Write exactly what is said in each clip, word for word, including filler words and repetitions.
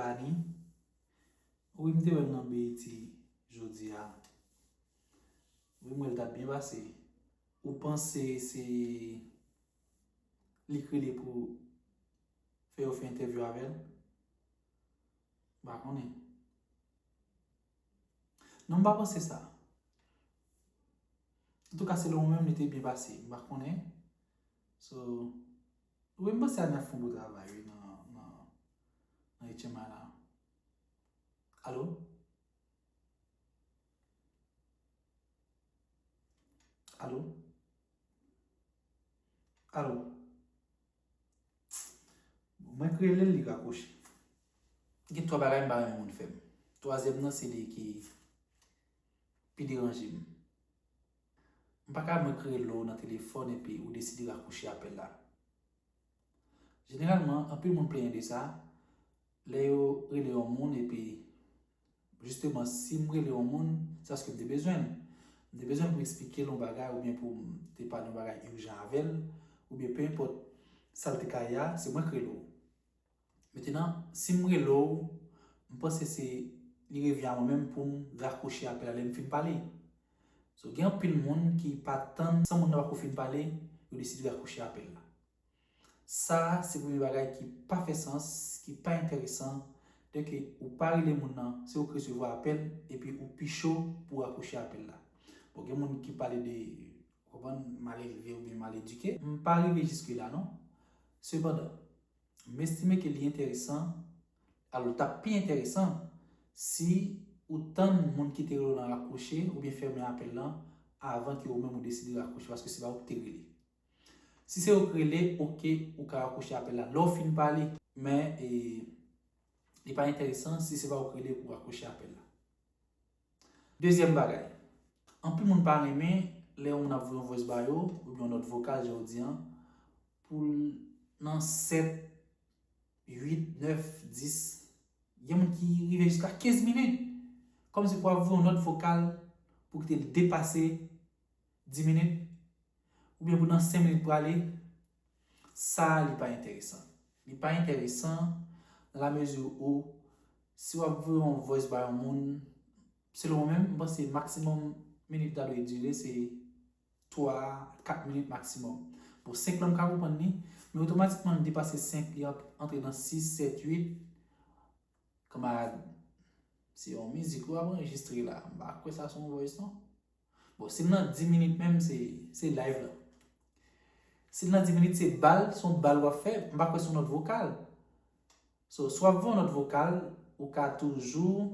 Dani, wi, m te wè l nan B E T jodi a. Wi, m wè l t ap byen pase. Ou panse se li k rele pou fè yo fè entèvyou avè l? M pa konnen. Non, m pa panse sa. Antouka, selon mwen menm, li te byen pase. M pa konnen. So, wi, m panse Ania ap fè yon bon travay, wi, nan, nan, nan H M I la. Alo? Alo? Alo? Mwen k rele l, li rakwoche. Gen twa bagay m pa renmen moun fè m. Twazyèm nan, se li ki pi deranje m. M pa ka mwen k rele w nan telefòn epi ou deside rakwoche apèl la. Jeneralman, anpil moun plenyen de sa. Lè yo rele yon moun epi, jisteman, si m rele yon moun, se paske m te bezwen l. M te bezwen l pou m eksplike l yon bagay oubyen pou m te pale yon bagay ijan avè l, oubyen pe enpòt sa l te ka ye a, se mwen k rele w. Mentenan, si m rele w, m panse se li revyen a mwen menm pou m rakwoche apèl la lè m fin pale. So, gen anpil moun ki pa tann san moun nan pako fin pale, yo deside rakwoche apèl la. Sa a, se premye bagay ki pa fè sans, ki pa enteresan, dèke ou pa rele moun nan, se ou k resevwa apèl, epi ou pi cho pou w rakwoche apèl la. Bon, gen moun ki pale de, ou konprann, malelve oubyen maledike. M pa rive jiske la, non. Sepandan, m estime ke li enteresan, alò, l t ap pi enteresan si ou tann moun ki te rele w lan rakwoche oubyen fèmen apèl lan avan ke ou menm ou deside rakwoche, paske se pa ou ki te rele. Si se ou k rele, oke, ou ka rakwoche apèl la lè w fin pale, men, e, li pa enteresan si se pa ou k rele pou w rakwoche apèl la. Dezyèm bagay, anpil moun pa renmen lè yon moun ap voye yon voice ba yo, oubyen yon nòt vokal, jan yo di an, pou l nan sèt, uit, nèf, dis. Gen moun ki rive jiska kenz minit. Kòmsi pou ap voye yon nòt vokal pou kite l depase dis minit, oubyen pou nan senk minit prale, sa a li pa enteresan. Li pa enteresan nan la mezi ou, si w ap voye yon voice ba yon moun, selon mwen menm, m panse maksimòm minit la dwe dire se twa, kat minit maksimòm. Bon, senk lan m ka konprann li, men otomatikman l depase senk, li ap antre nan sis, sèt, uit. Kanmarad, se yon mizik ou ap anrejistre la. M pa kwè sa se yon voice, non. Bon, si l nan dis minit menm, se, se live la. Si l nan dis minit, se bal, se yon bal w ap fè. M pa kwè se yon nòt vokal. So, si w ap voye yon nòt vokal, ou ka toujou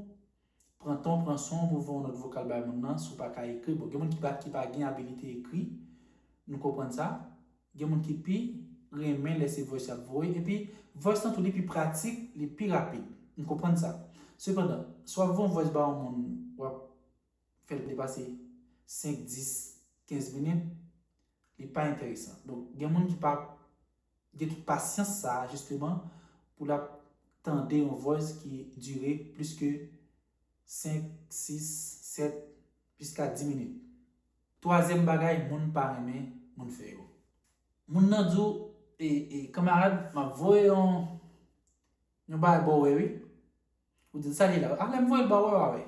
pran tan, pran swen w pou voye yon nòt vokal bay moun nan, si w pa ka ekri. Bon, gen moun ki pa, ki pa gen abilite ekri, nou konprann sa. Gen moun ki pi renmen lè se voice y ap voye. Epi, voice lan tou, li pi pratik, li pi rapid. M konprann sa. Sepandan, si w ap voye yon voice ba yon moun, w ap fè l depase senk, dis, kenz minit, li pa enteresan. Donk, gen moun ki pa gen tout pasyans sa a, jisteman, pou l ap tande yon voice ki dire plis ke senk, sis, sèt, jiska dis minit. Twazyèm bagay moun pa renmen moun fè yo. Moun nan di w, e, e, kanmarad, m ap voye yon, yon bagay ba w wè, wi. Ou di l, "Sa li la." A, lè m voye l ba w wè, w a wè.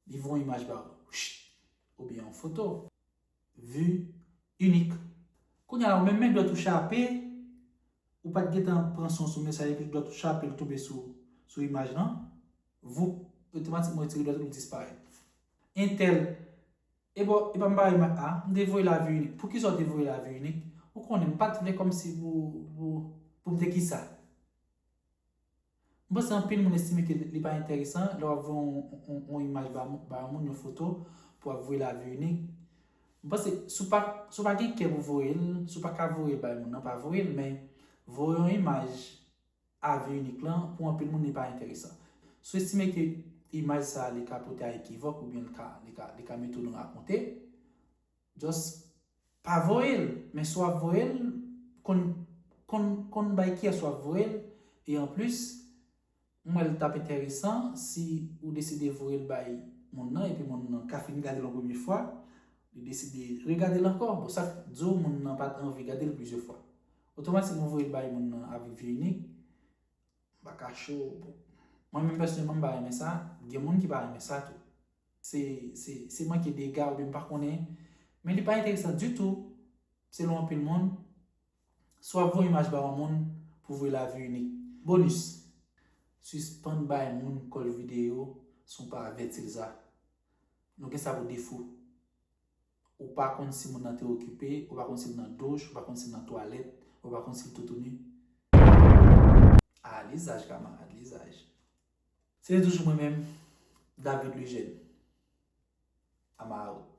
Li voye yon imaj ba w. Oubyen yon foto. Vue unique. Kounye a la, ou menm men dwèt ou chape, ou pa t gentan pran swen sou mesaj epi dwèt ou chape, l tonbe sou, sou imaj lan. Voup, otomatikman retire dwèt ou, l disparèt. Entèl, e bon, e pa m pa imaj a, m te voye la vue unique. Poukisa w te voye la vue unique? Ou konnen, m pa t vle kòmsi pou, pou, pou m te kisa. M panse anpil moun estime ke li pa enteresan lè w ap voye yon, yon, yon imaj ba, ba yon moun, yon foto, pou w ap voye la vue unique. M panse, si w pa, si w pa gen kè pou voye l, si w pa ka voye l bay moun nan, pa voye l, men voye yon imaj a vue unique lan, pou anpil moun, li pa enteresan. Si w estime ke imaj sa a, li ka pote a ekivòk, oubyen li ka, li ka, li ka mete w nan rakonte, just pa voye l. Men si w ap voye l, konn, konn, konn bay kiyès w ap voye l. E anplis, m wè l t ap enteresan si ou deside voye l bay moun nan, epi moun nan ka fin gade l yon premye fwa, li deside regade l ankò. Bon, sa k di w moun nan pa t anvi gade l plizyè fwa. Otomatikman, ou voye l bay moun nan avèk vue unique, m pa ka cho. Mwen menm pèsonèlman m pa renmen sa, gen moun ki pa renmen sa tou. Se se se manke dega oubyen m pa konnen, men li pa enteresan ditou. Selon anpil moun, si w ap voye imaj ba yon moun pou voye lavi inik. Bonus, sispann bay moun kòl videyo san w pa avèti l sa. Nou gen sa pou defo. Ou pa konn si moun nan te okipe, ou pa konn si l nan douch, ou pa konn si l nan twalèt, ou pa konn si l toutouni. Ah, lizaj, kamarad, lizaj. Se toujou mwen menm, David Lejeune. I'm out.